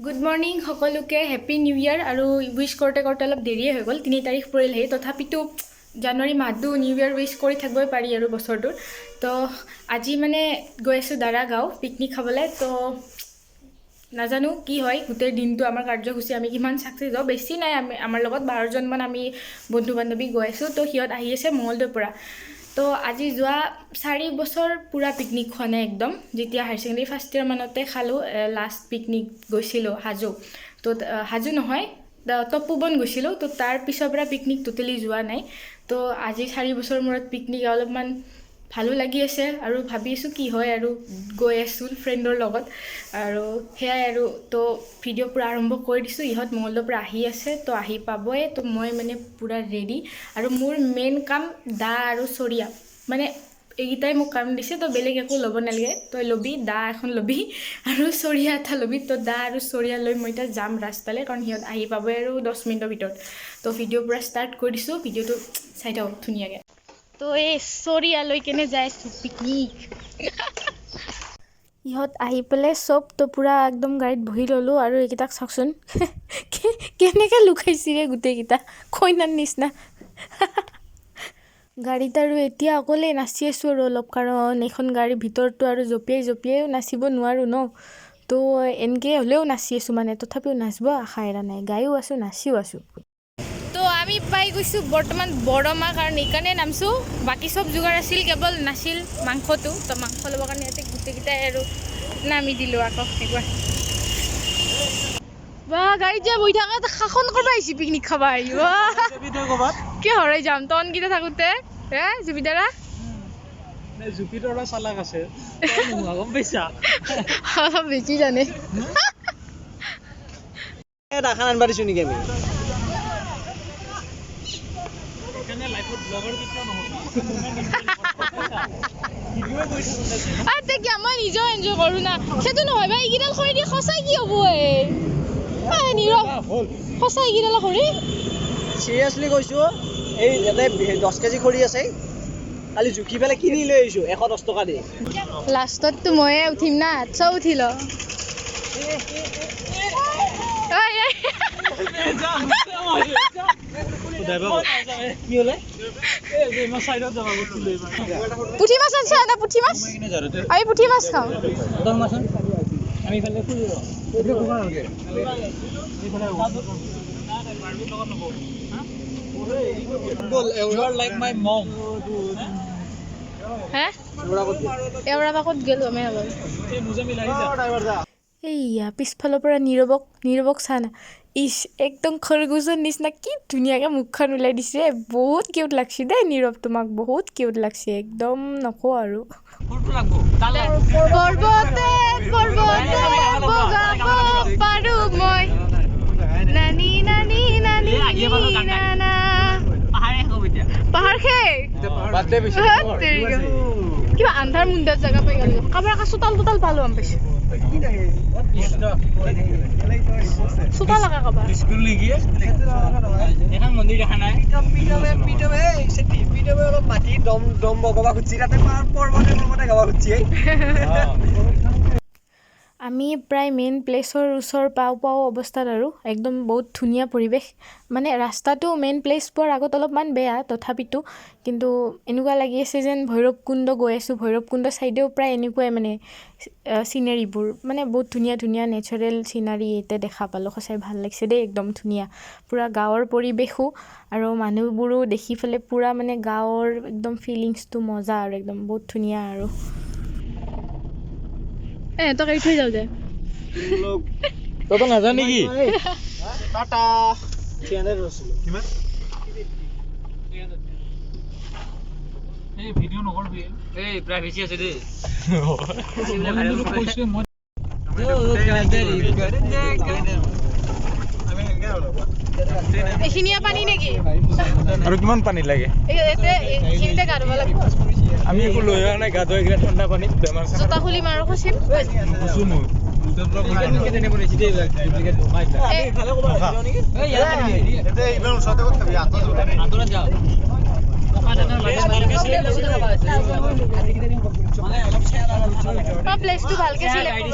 Good morning সকলোকে, happy new ইয়াৰ। আৰু wish কৰোঁতে কৰোঁতে অলপ দেৰিয়ে হৈ গ'ল, 3 তাৰিখ পৰিলহি। তথাপিতো জানুৱাৰী মাহটো নিউ ইয়াৰ উইচ কৰি থাকিবই পাৰি আৰু বছৰটোৰ। তো আজি মানে গৈ আছোঁ দাৰাগাঁও পিকনিক খাবলৈ। তো নাজানো কি হয় গোটেই দিনটো আমাৰ কাৰ্যসূচী, আমি কিমান ছাকচেছ হওঁ। বেছি নাই, আমি আমাৰ লগত 12জনমান আমি বন্ধু বান্ধৱী গৈ আছোঁ। তো সিহঁত আহি আছে মঙলদৈৰ পৰা। তো আজি যোৱা 4 বছৰ পূৰা পিকনিক খোৱা নাই একদম। যেতিয়া হায়াৰ ছেকেণ্ডেৰী ফাৰ্ষ্ট ইয়েৰ মানতে খালোঁ লাষ্ট পিকনিক, গৈছিলোঁ হাজো। তো হাজো নহয়, তপোবন গৈছিলোঁ। তো তাৰ পিছৰ পৰা পিকনিক টোটেলি যোৱা নাই। তো আজি 4 বছৰ মূৰত পিকনিক, অলপমান ভালো লাগি আছে আৰু ভাবি আছোঁ কি হয় আৰু গৈ আছোঁ ফ্ৰেণ্ডৰ লগত আৰু সেয়াই আৰু। তো ভিডিঅ' পূৰা আৰম্ভ কৰি দিছোঁ। ইহঁত মঙলদৈৰ পৰা আহি আছে, তো আহি পাবই। তো মই মানে পূৰা ৰেডি আৰু মোৰ মেইন কাম দা আৰু চৰিয়া, মানে এইকেইটাই মোক কাম দিছে। তো বেলেগ একো ল'ব নালাগে, তই ল'বি দা এখন ল'বি আৰু চৰিয়া এটা ল'বি। তো দা আৰু চৰিয়া লৈ মই এতিয়া যাম ৰাস্তালৈ, কাৰণ সিহঁত আহি পাবই আৰু 10 মিনিটৰ ভিতৰত। তো ভিডিঅ' পূৰা ষ্টাৰ্ট কৰি দিছোঁ, ভিডিঅ'টো চাই থাকক ধুনীয়াকৈ। তো এই চৰিয়া লৈ কেনে যাই আছোঁ পিকনিক। ইহঁত আহি পেলাই চব তো পূৰা একদম গাড়ীত বহি ল'লোঁ। আৰু এইকেইটাক চাওকচোন, কেনেকৈ লুকাইছে ৰে গোটেইকেইটা কইনাৰ নিচিনা গাড়ীত। আৰু এতিয়া অকলে নাচি আছোঁ আৰু অলপ, কাৰণ এইখন গাড়ীৰ ভিতৰততো আৰু জঁপিয়াই জঁপিয়াইও নাচিব নোৱাৰোঁ ন। তো এনেকৈ হ'লেও নাচি আছোঁ মানে, তথাপিও নাচিব আশা এৰা নাই, গায়ো আছোঁ, নাচিও আছোঁ। তো আমি পাই গৈছোঁ বৰ্তমান বৰমা, কাৰণ এইকাৰণে নামছোঁ। বাকী চব যোগাৰ আছিল, কেৱল নাছিল মাংসটো। তো মাংস ল'বৰ কাৰণে ইয়াতে গোটেইকেইটাই আৰু নামি দিলোঁ আকৌ একবাৰ। বা, গাড়ীত যে বহি থাকা শাসন কৰিব আহিছি, পিকনিক খাব আহিব। কিয় হৰাই যাম তনকেইটা থাকোঁতে হে জুবিদাৰা? জুপিতৰা চালাক আছে, গম পাইছা? অলপ বেছি জানে। দাখান আনবা দিছো নেকি আমি? সেইকাৰণে লাইফত ব্লগাৰ কেতিয়াও নহ'ব। তেতিয়া মই নিজেও এনজয় কৰোঁ না। সেইটো নহয় বা, এইকেইডাল খৰি দি সঁচাই কি হ'ব? এই নীৰৱ, সঁচাই এইকেইডাল খৰি? চিৰিয়াছলি কৈছো, এই ইয়াতে 10 কেজি খৰি আছে, কালি জুখি পেলাই কিনি লৈ আহিছো 110 টকা দি। লাষ্টততো ময়ে উঠিম না, চব উঠি ল। ঐ, ঐ। কি হ'লে পুঠি মাছ আনছা না? পুঠি মাছ, আমি পুঠি মাছ খাওঁ। আমি ইফালে You are like my mom. হে এওৰা বা ক'ত গ'ল গমেই নাপালোঁ। এইয়া পিছফালৰ পৰা নীৰৱক চা না। ইচ, একদম খৰগোচৰ নিচিনা কি ধুনীয়াকৈ মুখখন ওলাই দিছে। বহুত কিউট লাগছে দেই নীৰৱ, তোমাক বহুত কিউট লাগছে একদম, নকওঁ আৰু। পৰ্বতে পৰ্বতে বগাব পাৰো মই, নানি নানি নানি নানা। পাহাৰ শেষ, কিবা আন্ধাৰ মুন্ধাৰ জেগা পাই গ'লো। কাৰোবাৰ চোতাল তোতাল পালো, গম পাইছো চোতাল আঁকা কাৰোবাৰ। স্কুল নেকি এখন মন্দিৰ দেখা নাই? অলপ মাটি দম দম বগাব খুজিছি, তাতে পৰ্বতে পৰ্বতে গাব খুজিছি। আমি প্ৰায় মেইন প্লেচৰ ওচৰ পাওঁ পাওঁ অৱস্থাত আৰু একদম বহুত ধুনীয়া পৰিৱেশ। মানে ৰাস্তাটো মেইন প্লেচ পোৱাৰ আগত অলপমান বেয়া, তথাপিতো কিন্তু এনেকুৱা লাগি আছে যেন ভৈৰৱকুণ্ড গৈ আছোঁ। ভৈৰৱকুণ্ড ছাইডেও প্ৰায় এনেকুৱাই মানে চিনেৰীবোৰ, মানে বহুত ধুনীয়া ধুনীয়া নেচাৰেল চিনাৰী ইয়াতে দেখা পালোঁ। সঁচাই ভাল লাগিছে দেই, একদম ধুনীয়া পূৰা গাঁৱৰ পৰিৱেশো আৰু মানুহবোৰো দেখি পেলাই পূৰা মানে গাঁৱৰ একদম ফিলিংছটো মজা আৰু একদম বহুত ধুনীয়া। আৰু এহঁতক এৰি থৈ যাওঁ দে। তই নাজান নেকি? টাটা। কিমান এই ভিডিঅ' নকৰবি, এই প্ৰাইভেচি আছে দেই। কৈছোঁ মই। এইখিনিয়ে পানী নেকি? আৰু কিমান পানী লাগে? ইয়াতে এইখিনিতে গা ধুব লাগিব। আমি একো লৈ অহা নাই গা ধোৱা, এইগিলা ঠাণ্ডা পানীত বেমাৰ। জোতা খুলিম আৰু খচিম। কৈছোঁ মই। প্লেচটো ভালকে চিলেক্ট কৰিব।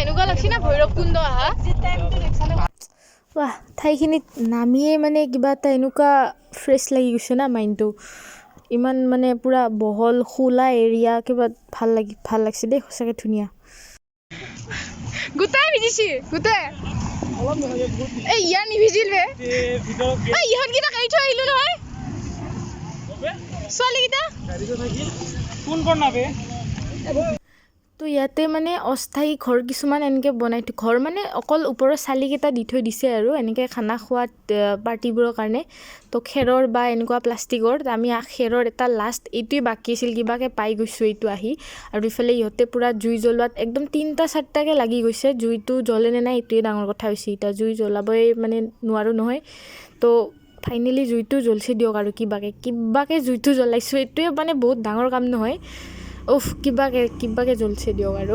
এনেকুৱা লাগছি না ভৈৰৱ কুণ্ড আহা। ৱাহ, ঠাইখিনিত নামিয়ে মানে কিবা এটা এনেকুৱা ফ্ৰেছ লাগি গৈছে না মাইণ্ডটো। ইমান মানে পূৰা বহল খোলা এৰিয়া, কিবা ভাল লাগছে দেই, সঁচাকৈ ধুনীয়া। গোটাই ভিজিছি, গোটাই। এই ইয়াৰ নিভিজিল বে। এই ইহঁতকেইটাক এৰি থৈ আহিলো নহয়, ছোৱালীকেইটা। কোন কোন নাবে? তো ইয়াতে মানে অস্থায়ী ঘৰ কিছুমান এনেকৈ বনাই, ঘৰ মানে অকল ওপৰৰ চালিকেইটা দি থৈ দিছে আৰু এনেকৈ খানা খোৱাত পাৰ্টিবোৰৰ কাৰণে। তো খেৰৰ বা এনেকুৱা প্লাষ্টিকৰ, আমি খেৰৰ এটা লাষ্ট এইটোৱে বাকী আছিল, কিবাকৈ পাই গৈছোঁ এইটো আহি। আৰু ইফালে ইহঁতে পূৰা জুই জ্বলোৱাত একদম তিনিটা চাৰিটাকৈ লাগি গৈছে। জুইটো জ্বলে নে নাই এইটোৱে ডাঙৰ কথা হৈছে। এতিয়া জুই জ্বলাবই মানে নোৱাৰোঁ নহয়। তো ফাইনেলি জুইটো জ্বলছে দিয়ক আৰু কিবাকৈ কিবাকৈ জুইটো জ্বলাইছোঁ, এইটোৱে মানে বহুত ডাঙৰ কাম নহয়। উফ, কিবাকৈ কিবাকৈ জ্বলছে দিয়ক আৰু।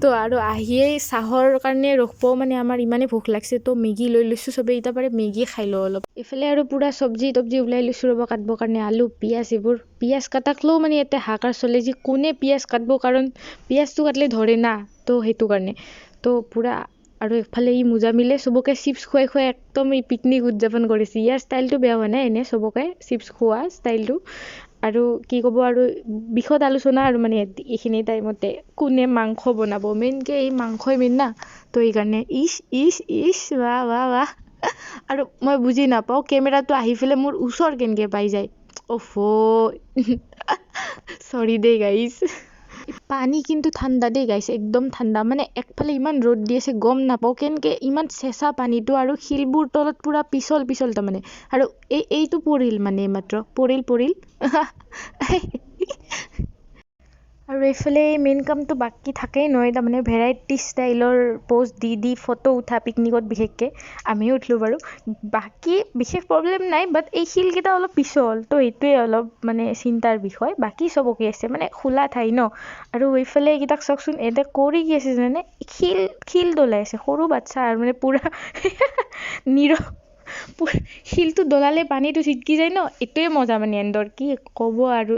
তো আৰু আহিয়েই চাহৰ কাৰণে ৰখবও মানে আমাৰ ইমানেই ভোক লাগছে, তো মেগী লৈ লৈছোঁ চবেই, এতিয়া পাৰে মেগী খাই লওঁ অলপ। এইফালে আৰু পূৰা চব্জি তব্জি ওলাই লৈছোঁ ৰ'ব কাটিবৰ কাৰণে, আলু পিঁয়াজ এইবোৰ। পিঁয়াজ কাটাকলৈও মানে ইয়াতে হাহাকাৰ চলে যে কোনে পিঁয়াজ কাটিব, কাৰণ পিঁয়াজটো কাটিলে ধৰে না, তো সেইটো কাৰণে। তো পূৰা আৰু এফালে ই মোজামিলে চবকে চিপছ খুৱাই খুৱাই একদম এই পিকনিক উদযাপন কৰিছে। ইয়াৰ ষ্টাইলটো বেয়া হোৱা নাই, এনেই চবকে চিপছ খোৱা ষ্টাইলটো। আৰু কি ক'ব আৰু, বিশদ আলোচনা আৰু মানে এইখিনি টাইমতে কোনে মাংস বনাব, মেইনকৈ এই মাংসই মেইন না, তো সেইকাৰণে ইচ ইচ ইচ বাহ বাহ বাহ। আৰু মই বুজি নাপাওঁ কেমেৰাটো আহি পেলাই মোৰ ওচৰ কেনেকৈ পাই যায়। অফ' চৰি দেই গাইজ। পানী কিন্তু ঠাণ্ডা দেই গাইজ, একদম ঠাণ্ডা। মানে একফালে ইমান ৰ'দ দি আছে, গম নাপাওঁ কেনেকৈ ইমান চেঁচা পানীটো, আৰু শিলবোৰ তলত পূৰা পিছল পিছল তাৰমানে। আৰু এইটো পৰিল মানে এইমাত্ৰ পৰিল পৰিল। আৰু এইফালে মেইন কামটো বাকী থাকেই নহয়, তাৰমানে ভেৰাইটি ষ্টাইলৰ প'জ দি দি ফটো উঠা পিকনিকত বিশেষকৈ আমিও উঠিলোঁ বাৰু, বাকী বিশেষ প্ৰব্লেম নাই। বাট এই শিলকেইটা অলপ পিছল, তো এইটোৱে অলপ মানে চিন্তাৰ বিষয়। বাকী চব অ'কে আছে, মানে খোলা ঠাই ন। আৰু এইফালে এইকেইটাক চাওকচোন, ইয়াতে কৰি কি আছে জানেনে, শিল শিল দলাই আছে, সৰু বাচ্ছা আৰু মানে পূৰা নীৰৱ। শিলটো দলালে পানীটো ছিটকি যায় ন, এইটোৱে মজা মানে এন্দৰ, কি ক'ব আৰু।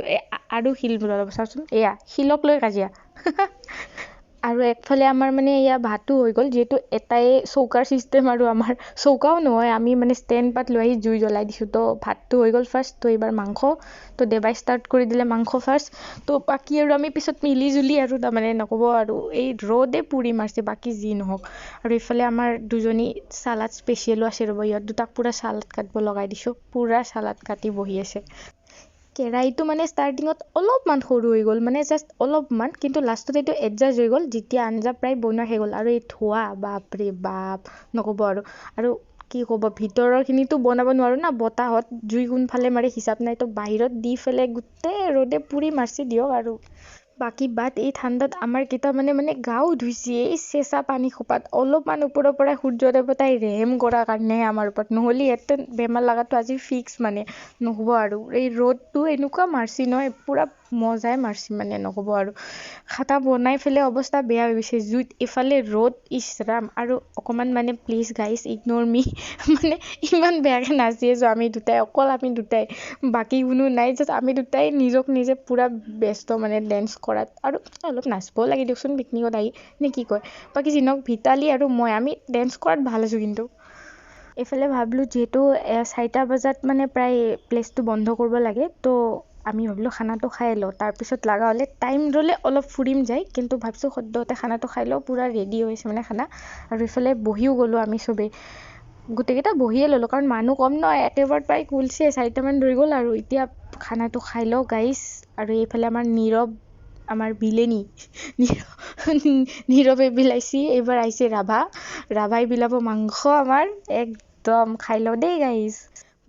আৰু শিল দলাব চাওকচোন, এয়া শিলক লৈ কাজিয়া। আৰু একফালে আমাৰ মানে এয়া ভাতো হৈ গ'ল, যিহেতু এটাই চৌকাৰ ছিষ্টেম আৰু আমাৰ চৌকাও নহয়, আমি মানে ষ্টেণ্ড পাত লৈ আহি জুই জ্বলাই দিছোঁ। তো ভাতটো হৈ গ'ল ফাৰ্ষ্ট, তো এইবাৰ মাংস, তো দেবাই ষ্টাৰ্ট কৰি দিলে মাংস ফাৰ্ষ্ট। তো বাকী আৰু আমি পিছত মিলি জুলি আৰু তাৰমানে নক'ব আৰু, এই ৰ'দে পুৰি মাৰিছে, বাকী যি নহওক। আৰু এইফালে আমাৰ দুজনী চালাড স্পেচিয়েলো আছে ৰ'ব, ইহঁত দুটাক পূৰা চালাড কাটিব লগাই দিছোঁ, পূৰা চালাড কাটি বহি আছে। কেৰাহীটো মানে ষ্টাৰ্টিঙত অলপমান সৰু হৈ গ'ল, মানে জাষ্ট অলপমান, কিন্তু লাষ্টত এইটো এডজাষ্ট হৈ গ'ল যেতিয়া আঞ্জা প্ৰায় বনোৱা শেষ হ'ল। আৰু এই ধোঁৱা, বাপৰে বাপ, নক'ব আৰু। আৰু কি ক'ব, ভিতৰৰখিনিতো বনাব নোৱাৰোঁ না, বতাহত জুই কোনফালে মাৰে হিচাপ নাই, তো বাহিৰত দি পেলাই গোটেই ৰ'দে পুৰি মাৰিছে দিয়ক আৰু। বাকী বাদ এই ঠাণ্ডাত আমাৰ কেইটামানে মানে গাও ধুইছে এই চেঁচা পানী সোপাত। অলপমান ওপৰৰ পৰা সূৰ্য দেৱতাই ৰেহেম কৰাৰ কাৰণেহে আমাৰ ওপৰত, নহ'লে ইয়াতে বেমাৰ লগাটো আজি ফিক্স মানে, নহ'ব আৰু। এই ৰ'দটো এনেকুৱা মাৰছি নহয়, পূৰা মজাই মাৰছি মানে, নক'ব আৰু। খানা বনাই পেলাই অৱস্থা বেয়া হৈ গৈছে, জুইত ইফালে ৰ'দ, ইছ ৰাম। আৰু অকণমান মানে প্লিজ গাইজ ইগন'ৰ মি, মানে ইমান বেয়াকৈ নাচি আছোঁ আমি দুটাই, অকল আমি দুটাই, বাকী কোনো নাই, জাষ্ট আমি দুটাই নিজক নিজে পূৰা ব্যস্ত মানে ডেন্স কৰাত। আৰু অলপ নাচিবও লাগে দিয়কচোন পিকনিকত আহি, নে কি কয়। বাকী যি নহওক, ভিতালী আৰু মই আমি ডেন্স কৰাত ভাল আছোঁ কিন্তু। এইফালে ভাবিলোঁ যিহেতু 4টা বজাত মানে প্ৰায় প্লেচটো বন্ধ কৰিব লাগে, তো আমি ভাবিলোঁ খানাটো খাই লওঁ, তাৰপিছত লগা হ'লে টাইম ৰ'লে অলপ ফুৰিম যায়, কিন্তু ভাবিছোঁ সদ্যহতে খানাটো খাই লওঁ। পূৰা ৰেডি হৈছে মানে খানা। আৰু ইফালে বহিও গ'লোঁ আমি চবেই, গোটেইকেইটা বহিয়ে ল'লোঁ, কাৰণ মানুহ কম ন, একেবাৰত প্ৰায় কুলছে 4টামান ৰৈ গ'ল। আৰু এতিয়া খানাটো খাই লওঁ গাইজ। আৰু এইফালে আমাৰ নীৰৱ, আমাৰ বিলেনী নীৰৱে বিলাইছি, এইবাৰ আহিছে ৰাভা, ৰাভাই বিলাব মাংস আমাৰ, একদম খাই লওঁ দেই গাইজ।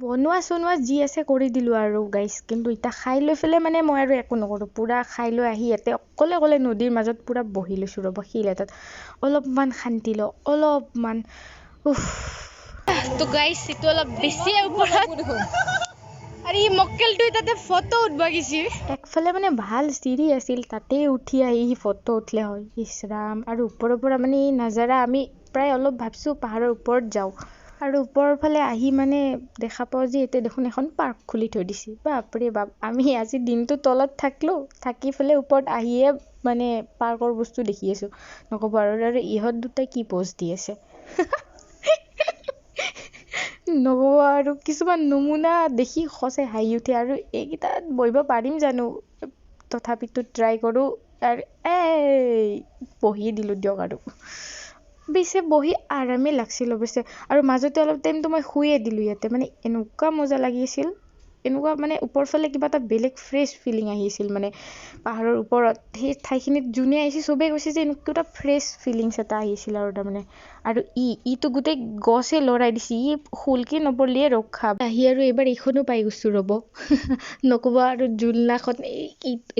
বনোৱা চনোৱা যি আছে কৰি দিলোঁ আৰু গাইজ, কিন্তু এতিয়া খাই লৈ পেলাই মানে মই আৰু একো নকৰোঁ, পূৰা খাই লৈ আহি ইয়াতে অকলে অকলে নদীৰ মাজত পূৰা বহি লৈছোঁ ৰ'ব শিল এটাত, অলপমান শান্তি লওঁ অলপমান। উফ, তো গাইজ এইটো অলপ বেছিয়ে ওপৰত, আৰু ই মক্কেলটো তাতে ফটো উঠবা গৈছি। একফালে মানে ভাল চিৰি আছিল, তাতে উঠি আহি সি ফটো উঠিলে হয়, ইছ ৰাম। আৰু ওপৰৰ পৰা মানে এই নাজাৰা, আমি প্ৰায় অলপ ভাবছোঁ পাহাৰৰ ওপৰত যাওঁ। আৰু ওপৰৰ ফালে আহি মানে দেখা পাওঁ যে ইয়াতে দেখোন এখন পাৰ্ক খুলি থৈ দিছে। বাপৰে বাপ, আমি আজি দিনটো তলত থাকিলোঁ, থাকি পেলাই ওপৰত আহিয়ে মানে পাৰ্কৰ বস্তু দেখি আছোঁ, নক'ব আৰু। আৰু ইহঁত দুটাই কি প'জ দি আছে নক'ব আৰু। কিছুমান নমুনা দেখি সঁচাই হাঁহি উঠে। আৰু এইকেইটাত বহিব পাৰিম জানো? তথাপিতো ট্ৰাই কৰোঁ আৰু এই বহি দিলোঁ দিয়ক। আৰু পিছে বহি আৰামেই লাগছিল অৱশ্যে। আৰু মাজতে অলপ টাইমটো মই শুয়ে দিলোঁ ইয়াতে, মানে এনেকুৱা মজা লাগি আছিল, এনেকুৱা মানে ওপৰ ফালে কিবা এটা বেলেগ ফ্ৰেছ ফিলিং আহিছিল। মানে পাহাৰৰ ওপৰত সেই ঠাইখিনিত যোনে আহিছে চবেই কৈছে যে এনেকুৱা এটা ফ্ৰেছ ফিলিংছ এটা আহিছিল। আৰু তাৰমানে আৰু ইটো গোটেই গছে লৰাই দিছে, ই শুলকি নপৰিলিয়ে ৰক্ষা। আহি আৰু এইবাৰ এইখনো পাই গৈছোঁ ৰ'ব, নক'ব আৰু। জোলনাখন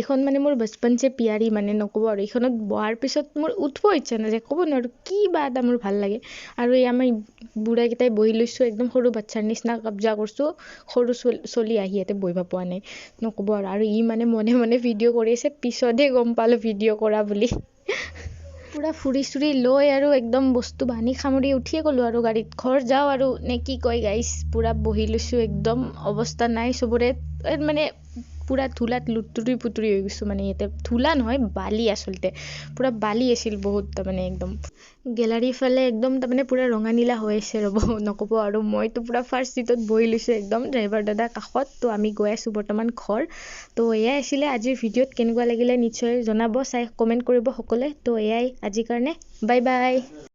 এইখন মানে মোৰ বচপন চে পিয়াৰী, মানে নক'ব আৰু। এইখনত বহাৰ পিছত মোৰ উঠিব ইচ্ছা নাযায়, ক'ব নোৱাৰোঁ কি বা এটা মোৰ ভাল লাগে। আৰু এই আমি বুঢ়াকেইটাই বহি লৈছোঁ একদম সৰু বাচ্ছাৰ নিচিনা, কব্জা কৰিছোঁ। সৰু চলি আহি ইয়াতে বহিব পোৱা নাই, নক'ব আৰু। আৰু ই মানে মনে মনে ভিডিঅ' কৰি আছে, পিছতহে গম পালোঁ ভিডিঅ' কৰা বুলি। পূৰা ফুৰি চুৰি লৈ আৰু একদম বস্তু বাহানি সামৰি উঠিয়ে গ'লোঁ আৰু গাড়ীত, ঘৰ যাওঁ আৰু নে কি কয় গাইজ। পূৰা বহি লৈছোঁ একদম, অৱস্থা নাই চবৰে, মানে পূৰা ধূলাত লুতুৰি পুতুৰি হৈ গৈছোঁ। মানে ইয়াতে ধূলা নহয়, বালি, আচলতে পূৰা বালি আছিল বহুত। তাৰমানে একদম গেলাৰীৰ ফালে একদম তাৰমানে পূৰা ৰঙা নীলা হৈ আছে ৰ'ব, নক'ব আৰু। মইতো পূৰা ফাৰ্ষ্ট ছিটত বহি লৈছোঁ একদম ড্ৰাইভাৰ দাদাৰ কাষত। তো আমি গৈ আছোঁ বৰ্তমান ঘৰ। তো এয়াই আছিলে আজিৰ ভিডিঅ'ত, কেনেকুৱা লাগিলে নিশ্চয় জনাব, চাই কমেণ্ট কৰিব সকলোৱে। তো এয়াই আজিৰ কাৰণে, বাই বাই।